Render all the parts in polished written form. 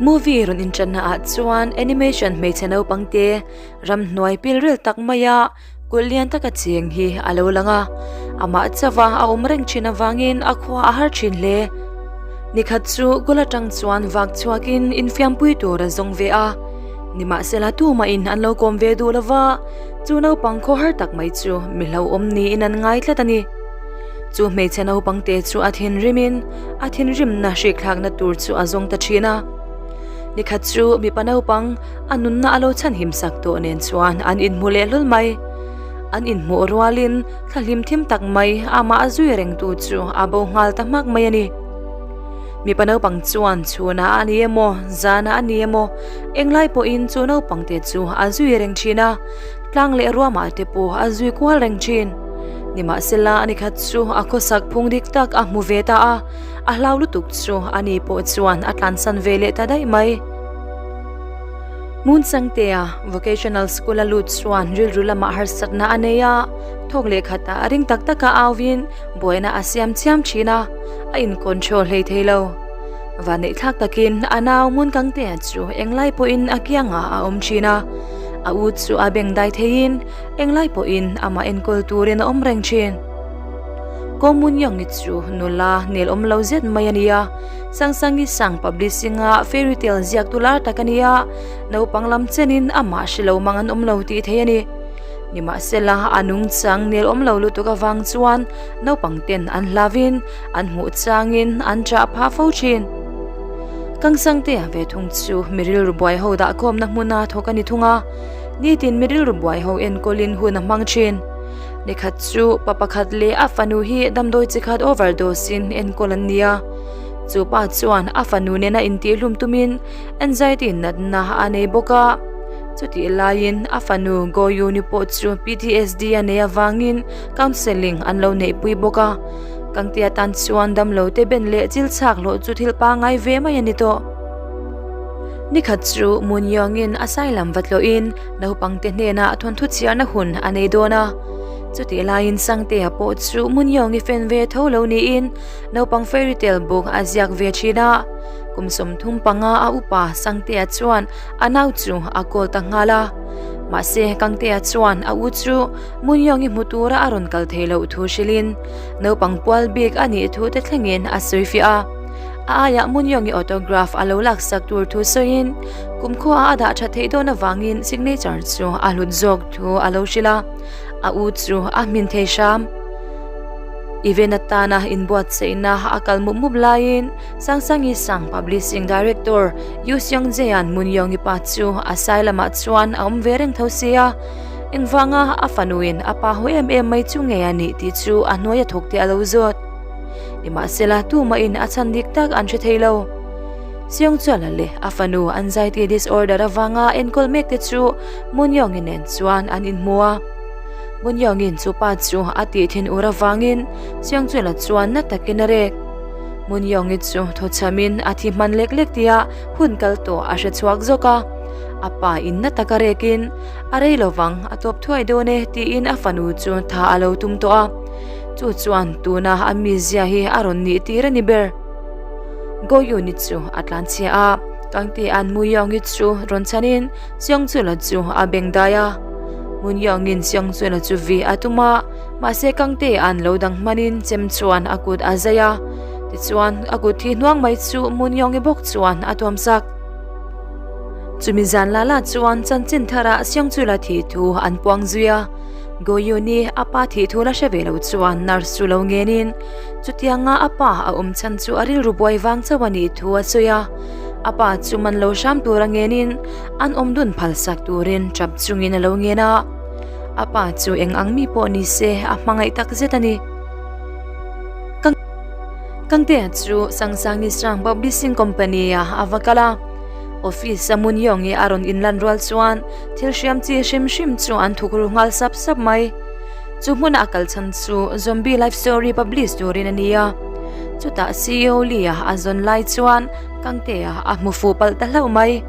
Movie rawn inṭanna ah chuan animation hmeichhe naupang te ramhnuai pilril tak maia kulh lian taka cheng hi a lo lang a, amah chauha a awm reng thin avangin a khua a har thin hle. Nikhat chu kul atang chuan vak chhuakin infiampui tur a zawng ve a, nimahsela tumahin an lo kawm ve duh lova, chu naupang khaw har tak mai chu mi hlauhawm niin an ngai tlat a ni. Chu hmeichhe naupang te chu a thinrimin a thinrimna hrikthlakna tur chu a zawng ta thin a. Nikhat chu mipa naupang a nunna a lo chhanhim sak tawh nen chuan an inhmu leh hlawl mai. An inhmuh rualin thlahlim thim tak mai amah a zui rengtu chu a bo nghal ta hmak mai a ni. Mipa naupang chuan chhunah a ni emaw, zanah a ni emaw, englai pawhin chu naupang te chu a zui reng thin a, tlang leh ruamah te pawh a zui kual reng thin. Nimahsela a nikhat chu a khawsak phung dik tak a hmu ve ta a, a hlau lutuk chu ani pawh chuan a tlansan ve leh ta daih mai. Hmunsangtea Vocational School a lut chuan rilru lamah harsatna a nei a, thawk leh khatah a ring tak taka auin buaina a siam chiam thin a, a in control hlei thei lo. Vanneihthlak takin a nau Hmunkangtea chu englai pawhin a kiangah a awm thin a, a u chu a bengdai theiin englai pawhin amah enkawl turin a awm reng thin. Ko Munyoungi chu nula nel awm lo zet mai a ni a, Sangsangi Sang Publishing-a fairy tale ziaktu lar tak a ni a, naupang lam chenin amah hre lo mang an awm lo tih thei a ni. Nimahsela, a nungchang nel awm lo lutuk avang chuan naupang ten an hlavin an hmuh changin an chah phah fo thin. Kangsangtea ve thung chu mi rilru buai ho dahkhawmna hmuna thawk a ni thung a, nitin mi rilru buai ho enkawlin hun a hmang thin. Nikhat chu pa pakhat leh a fanu hi damdawi chi khat overdose in enkawl an ni a, chu pa chuan a fanu nena intihhlum tumin anxiety natna a nei bawk a, chutih laiin a fanu Goyuni pawh chu PTSD a nei avangin counselling an lo neihpui bawk a, Kangtea tan chuan damlo te ben leh chil chhak hlawh chu thil pangngai ve mai a ni tawh. Nikhat chu Munyawngin a sailam va tlawhin Naupangte hnenah thawnthu chhiarna hun a nei dawn a, chutih laiin Sangtea pawh chu Munyawngi fan ve tho lo niin naupang fairy tale book a ziak ve thin a. Kum 35 a upa Sangtea chuan a nau chu a call ta nghal a. Mahse Kangtea chuan a u chu Munyawngi hmu tura a rawn kal thei loh thu hrilhin naupang pual bik a nih thu te thlengin a sawifiah a. A aiah Munyoungi autograph a lo laksak tur thu sawiin kumkhua a dah tha theih dawn avangin signature chu a hlut zawk thu a lo hrilh a, a u chu a hmin thei hram. Event atana inbuatsaihna a kal mup mup laiin Sangsangi Sang Publishing Director Yu Seong Jae-a'n Munyoungi pa chu a sai lamah chuan a awm ve reng tho sia, engvanga a fanuin a pa haw em em mai chu nge a nih tih chu a hnuaia thawk te a lo zawt. Nimahsela tumahin a chhan dik tak an hre thei lo. Seong Chuala leh a fanu anxiety disorder avanga enkawl mek te chu Moon Young-i nen chuan an inhmu a. Moon Young-in chu pa chu a tih thin ur avangin Seong Chuala chuan na takin a rek. Moon Young-i chu thawchhamin a thi hman lek lek tia hun kal tawh a hre chhuak zawk a. A pa in na taka rekin a rei lovang a tawp thuai dawn e tiin a fanu chu tha a lo tum tawh a. Chu chuan tuna a mizia hi a rawn nih tir a ni ber. Goyuni chu a tlan chhia a, Kangtea'n Muyongi chu rawn chhanin Seongchula chu a beng dai a. Munyongin Seongchula chu vi a tum a, mahse Kangtea'n lo dang hmanin chem chuan a kut a zai a. Tichuan a kut thi hnuang mai chu Munyongi bawk chuan a tuam sak. Chumi zan la la chuan chanchin tharah Seongchula thih thu an puang zui a. Goyuni a pa thih thu la hre ve lo chuan nurse chu lo ngenin chutianga a pa a awm chhan chu a rilru buai vang chauh a nih thu a sawi a. A pa chu man lo hram tura ngenin an awm dun phal sak turin tap chungin a lo ngen a. A pa chu eng ang mi pawh ni se a hmangaih tak zet a ni. Kangtea chu Sangsangi Sang Publishing Company ah a va kal a. Office a Munyongi a rawn inlan rual chuan thil hriam chi hrim hrim chu an thuk ru nghal sap sap mai. Chu hmuna a kal chhan chu Zombie Life Story publish turin a ni a. Chutah CEO Lee-a a zawn lai chuan Kangtea a hmu fuh palh ta hlauh mai.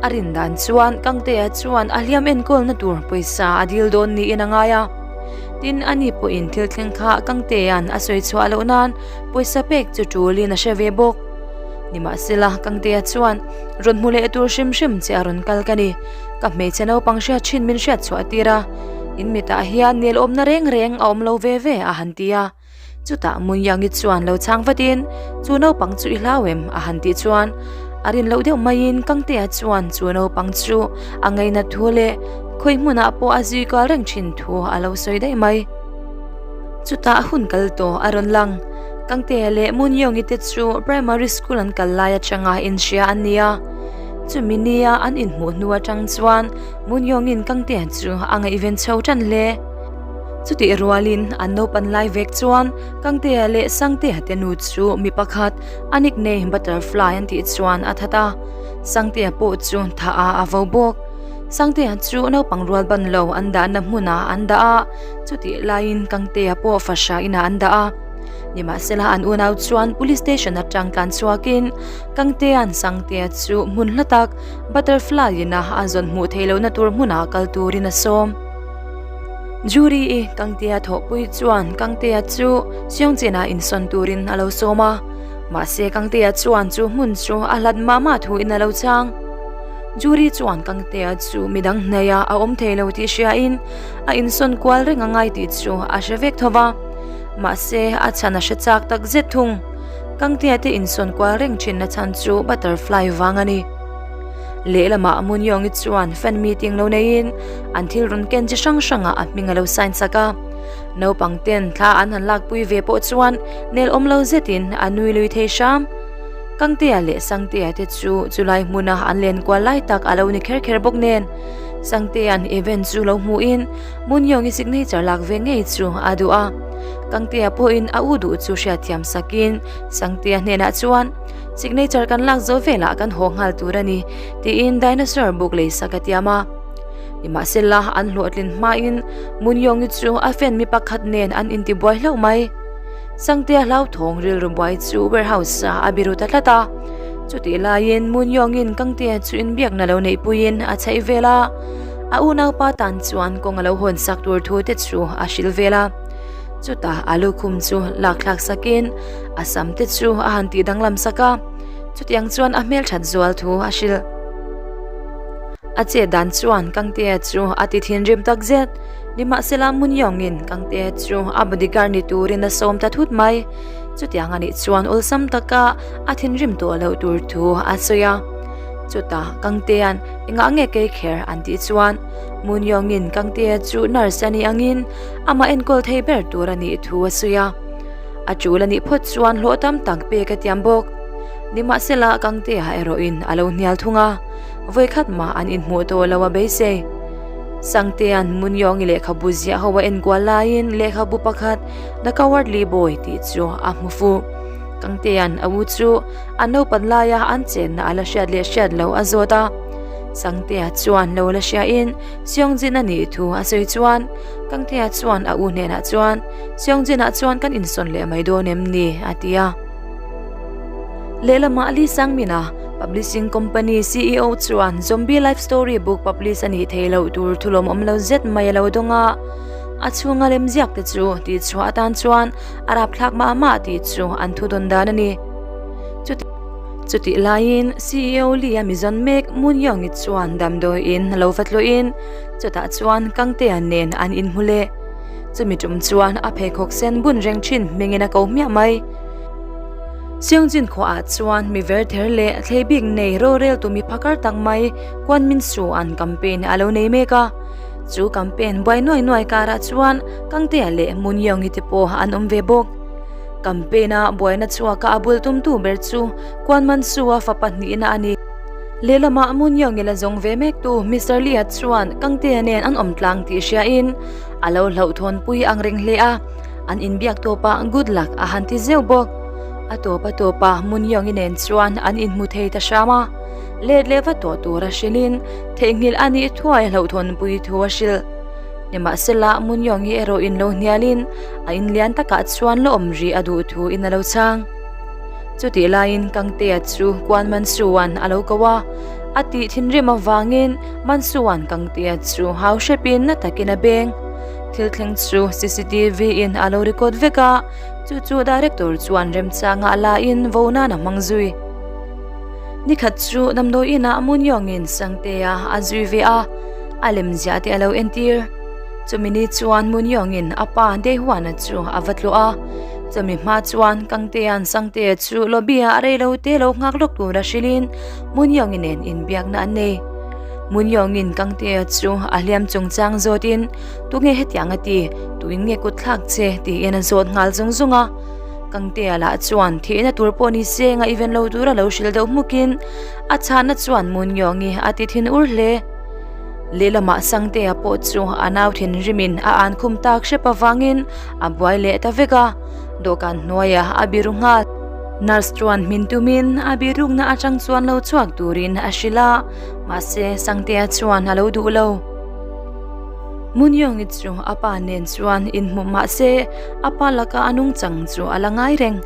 A rin dan chuan Kangtea chuan a hliam enkawlna tur pawisa a dil dawn niin a ngai a. Tin, ani pawhin thil thleng kha Kangtea'n a sawi chhuah loh nan pawisa pek chu tulin a hre ve bawk. Nimahsela, Kangtea chuan, Rawn hmu leh tur hrim hrim che a rawn kal ka ni. Ka hmeichhe naupang hriat thin min hriat chhuah tir a, in mitah hian nel awmna reng reng a awm lo ve ve a han ti a. Chutah Munyangi chuan lo chhang vatin, Chu naupang chu i hlau em? a han tih chuan a rin loh deuh maiin Kangtea chuan chu naupang chu a ngainat thu leh khawi hmunah pawh a zui kual reng thin thu a lo sawi daih mai. Chutah hun kal tawh a rawn lang. Kangtea leh Munyangi te chu primary school an kal lai atanga inhria an ni a. Chumi nia an inhmuh hnu atang chuan Munyawngin Kangtea chu a ngaihven chho tan hle. Chutih rualin an naupan lai vek chuan Kangtea leh Sangtea te nu chu mi pakhat a nickname Butterfly an tih chuan a that a, Sangtea pawh chu thah ah a vo bawk. Sangtea chu naupang rual ban lo an dahna hmunah an dah a, chutih laiin Kangtea pawh fahrah inah an dah a. Nimahsela an unau chuan Police Station atang tlan chhuakin Kangtea'n Sangtea chu hmun hla tak Butterfly ina a zawn hmuh theih lohna tur hmunah kal turin a sawm. Jury-i Kangtea thawhpui chuan Kangtea chu Seongchin-ah insawn turin a lo sawm a, mahse Kangtea chuan chu hmun chu a hlat mah mah thuin a lo chang. Jury chuan Kangtea chu midang hnaihah a awm thei lo tih hriain a insawn kual reng a ngai tih chu a hre vek tho va, mahse a chhan a hre chak tak zet thung. Kangtea te insawn kual reng thinna chhan chu butterfly vang a ni. Lehlamah Munyoungi chuan fan meeting lo neiin an thil rawn ken chi hrang hrangah a hming a lo sign sak a. Naupang ten thla an han lakpui ve pawh chuan nel awm lo zetin a nui lui thei hram. Kangtea leh Sangtea te chu chulai hmuna an len kual lai tak a lo ni kher kher bawk nen. Sangtea'n event chu lo hmuhin Munyoungi signature lak ve ngei chu a duh a. Kangtea pawhin a u duh chu hriatthiam sakin Sangtea hnenah chuan, Signature kan lak zo velah kan haw nghal tur a ni, tiin dinosaur buk lei sak a tiam a. Nimahsela, an hlawhtlin hmain Munyongi chu a fan mi pakhat nen an intibuai hlauh mai. Sangtea hlauthawng rilru buai chu warehouse ah a biru ta tlat a. Chutih laiin Munyongin Kangtea chu inbiakna lo neihpuiin a chhaih vel a, a unaupa tan chuan kawng a lo hawn sak tur thu te chu a hrilh vel a. Chutah a lukhum chu lak thlak sakin a sam te chu a han tih danglam sak a, chutiang chuan a hmelthat zual thu a hrilh. A chet dan chuan Kangtea chu a ti thinrim tak zet. Nimahsela Munyawngin Kangtea chu a bodyguard ni turin a sawm ta thut mai. Chutiang anih chuan awlsam taka a thinrim tawh loh tur thu a sawi a. Chutah Kangtea'n engah nge kei kher an tih chuan Munyawngin Kangtea chu nurse a nih angin amah enkawl thei ber tur a nih thu a sawi a. A tul a nih phawt chuan hlawh tam tak pek a tiam bawk. Nimahsela Kangtea erawhin a lo hnial thung a, vawikhat mah an inhmuh tawh lo a beisei. Sangtea'n Munyawngi lehkhabu ziah ho a enkual laiin lehkhabu pakhat The Cowardly Boy tih chu a hmu fuh. Kangtea'n a u chu a naupan laia an chenna a la hriat leh hriat lo a zawt a. Sangtea chuan lo la hriain Seongjin a nih thu a sawi chuan Kangtea chuan a u hnenah chuan Seongjin-ah chuan kan insawn leh mai dawn em ni? a ti a. Lehlamah Lee Sang-min-a, publishing company ceo chuan Zombie Life Story book publish a nih theih loh tur thu lawmawm lo zet mai a lo dawng a. A chhunga lemziak te chu tihchhuah atan chuan a rapthlak mah mah tih chu an thu dawn dan a ni. Chutih laiin ceo Lee-a mizawn mek Moon Young-i chuan damdawiin a lo va tlawhin chutah chuan Kangtea nen an inhmu leh. Chumi tum chuan a pheikhawk sen bun reng thin hmingin a ko hmiah mai. Seongjin khuaah chuan mi verther leh thlei bik nei rorel tu mi phakar tak mai Kwon Min Soo an campaign a lo nei mek a. Chu campaign buai nuai nuai karah chuan Kangtea leh Moon Young-i te pawh an awm ve bawk. Campaign a buaina chhuaka a bul tumtu ber chu Kwon Man Soo-a fapa hnihna a ni. Lehlamah Moon Young-i la zawng ve mektu Mister Lee-a chuan Kangtea nen an awm tlang tih hriain a lo hlauhthawnpui ang reng hle a, an inbiak tawpah good luck a han ti zeuh bawk. A tawp a tawpah Moon Young-i nen chuan an inhmu thei ta hram a, let leh va tawh tura hrilhin theihnghilh a nih thuai hlauhthawnpui thu a hrilh. Nimahsela Moon Young-i erawh in lo hnialin a inlian takah chuan la awm rih a duh thu in a lo chhang. Chutih laiin Kangtea chu Kuan Mansuan a lo ko a, a tih thinrim avangin Mansuan Kangtea chu hau hrepin na takin a beng. Thil thleng chu cctv in a lo record vek a, chu chu director chuan remchanga a lain vo nan a hmang zui. Nikhat chu damdawi inah Munyawngin Sangtea a zui ve a, a lem ziah te a lo entir. Chumi ni chuan Munyawngin a pa Dehuana chu a va tlawh a, chumi hma chuan Kangtea'n Sangtea chu lobby-ah a rei lo te lo nghak lawk tura hrilhin Munyawngi nen inbiakna an nei. Munyawngin Kangtea chu a hliam chungchang zawtin, Tunge hetiang a ti? Tuin nge kut thlak che? tiin a zawt nghal zung zung a. Kangtea lah chuan thihna tur pawh ni se ngaihven lo tura lo hrilh deuh hmukin a chhahna chuan Munyawngi a ti thin ur hle. Lehlamah Sangtea pawh chu a nau thinrimin a an khum tak hrep avangin a buai leh ta vek a, dawhkan hnuaiah a biru nghal. Nurse chuan hmin tumin a birukna atang chuan lo chhuak turin a hrilh a, mahse Sangtea chuan a lo duh lo. Munyawngi chu a pa nen chuan inhmu mahse a pa laka a nungchang chu a la ngai reng.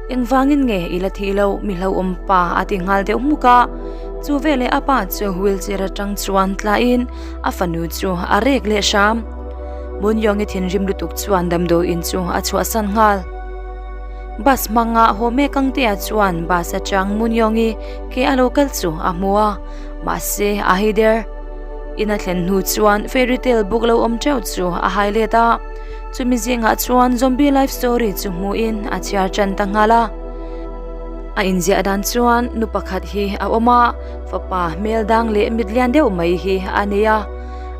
Engvangin nge i la thih loh mi hlauhawm pa a ti nghal deuh hmuk a, chu veleh a pa chu wheelchair atang chuan tlahin a fanu chu a rek leh hram. Munyawngi thinrim lutuk chuan damdawiin chu a chhuahsan nghal. Bus hmanga haw mek ang te ah chuan bus atang Munyawngi ke a lo kal chu a hmu a, mahse a hei der. In a thlen hnu chuan fairy tale book lo awm teuh chu a hai let a, chumi zingah chuan zombie life story chu hmuhin a chhiar tan ta nghal a. A inziah dan chuan nu pakhat hi a awm a, fapa hmel dang leh mit lian deuh mai hi a nei a.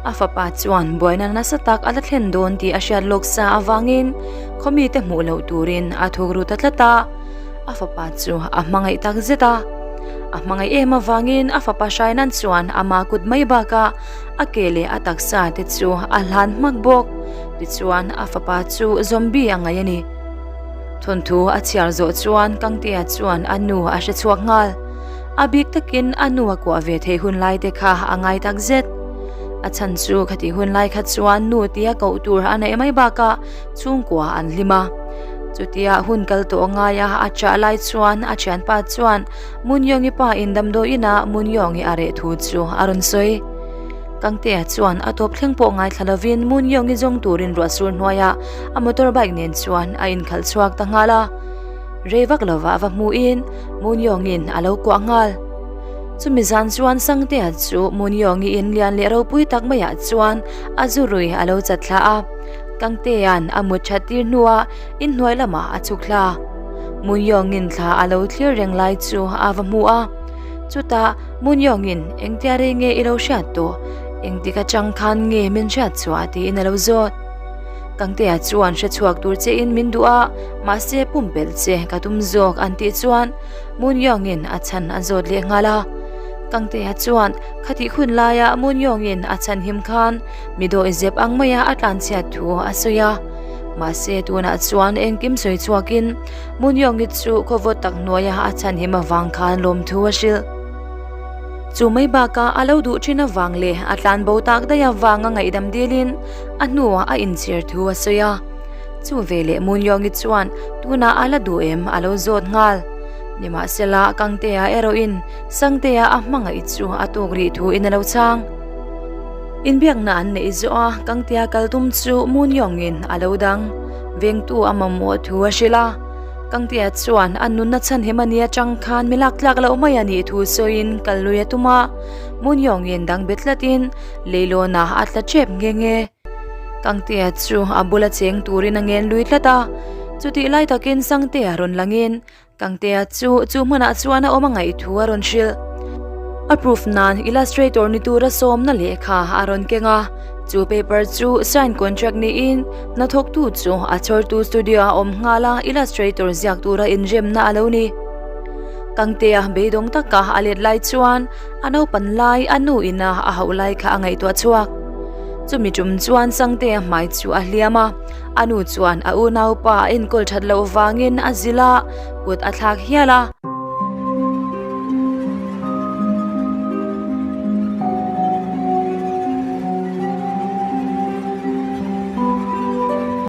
A fapa chuan buaina nasa tak a la thlen dawn tih a hriat lawk sa avangin khaw mite hmuh loh turin a thuk ru ta tlat a, a fapa chu a hmangaih tak zet a. A hmangaih em avangin a fapa hrai nan chuan ama kut mai bakah a ke leh a taksa te chu a hlan hmak bawk. Tichuan a fapa chu zombie a ngaih a ni. Thawnthu a chhiar zawh chuan Kangtea chuan a nu a hre chhuak nghal. A bik takin a nu a kuah ve theih hun lai te kha a ngai tak zet. A chhan chu khatih hun lai kha chuan nu tia koh tur a neih mai bakah chhungkua an hlim a. Chutia hun kal tawh ngai a, a chah lai chuan a thianpa chuan Munyawngi pa in damdawiinah Munyawngi a reh thu chu a rawn sawi. Kangtea chuan a tawp thleng pawh ngaithla lovin Munyawngi zawng turin ruahsur hnuaiah a motorbike nen chuan a inkhalh chhuak ta nghal a. Rei vak lovah va hmuhin Munyawngi'n a lo kuah nghal. Chumi zan chuan Sangtea chu Munyawngi in lian leh ropui tak maiah chuan a zurui a lo chat thla a. Kangtea'n a mut that tir hnuah inhnuai lamah a chhuk thla. Munyawngin thla a lo thlir reng lai chu a va hmu a. Chutah Munyawngin engtia rei nge i lo hriat tawh? Engtik atang khan nge min hriat chhuah tiin a lo zawt. Kangtea chuan hre chhuak tur chein min duh a, mahse pumpelh che ka tum zawk an tih chuan Munyawngin a chhan a zawt leh nghal a. Kangtea chuan khatih hun laia Munyawngin a chhan him khan Mi dawih zep ang maia a tlanchhiat thu a sawi a, mahse tunah chuan engkim sawi chhuakin Munyongi chu khawvawt tak hnuaia a chhanhim avang khan lawmthu a hrilh. Chu mai bakah a lo duh thin avang leh a tlanbo tak daih avanga ngaihdam dilin a hnuah a inchhir thu a sawi a. Chu veleh Munyongi chuan tunah a la duh em a lo zawt nghal. Nimahsela Kangtea erawhin Sangtea a hmangaih chu a tuk rih thuin a lo chhang. Inbiakna an neih zawh a, Kangtea kal tum chu Munyawngin a lo dang. Vengtu a mamawh thu a hrilh a. Kangtea chuan a nunna chhanhim a nih atang khan mi lak tlak loh mai a nih thu sawiin kal lui a tum a. Munyawngin dang bet tlatin leilawnah a tla tep nghe nghe. Kangtea chu a bula cheng turin a ngen lui tlat a. Chutih lai takin Sangtea rawn langin Kangtea chu chu hmunah chuan a awm a ngaih thu a rawn hrilh. A proof nan illustrator ni tura sawmna lehkha a rawn keng a, chu paper chu sign contract niin hnathawktu chu a chhawrtu studio a awm nghal a illustrator ziak tura inremna a lo ni. Kangtea beidawng taka a let lai chuan a naupan lai a nu ina a hauh lai kha a ngaihtuah chhuak. Chumi tum chuan Sangtea hmai chu a hliam a. A nu chuan a unaupa a enkawl that loh vangin a zilh a, kut a thlak hial a.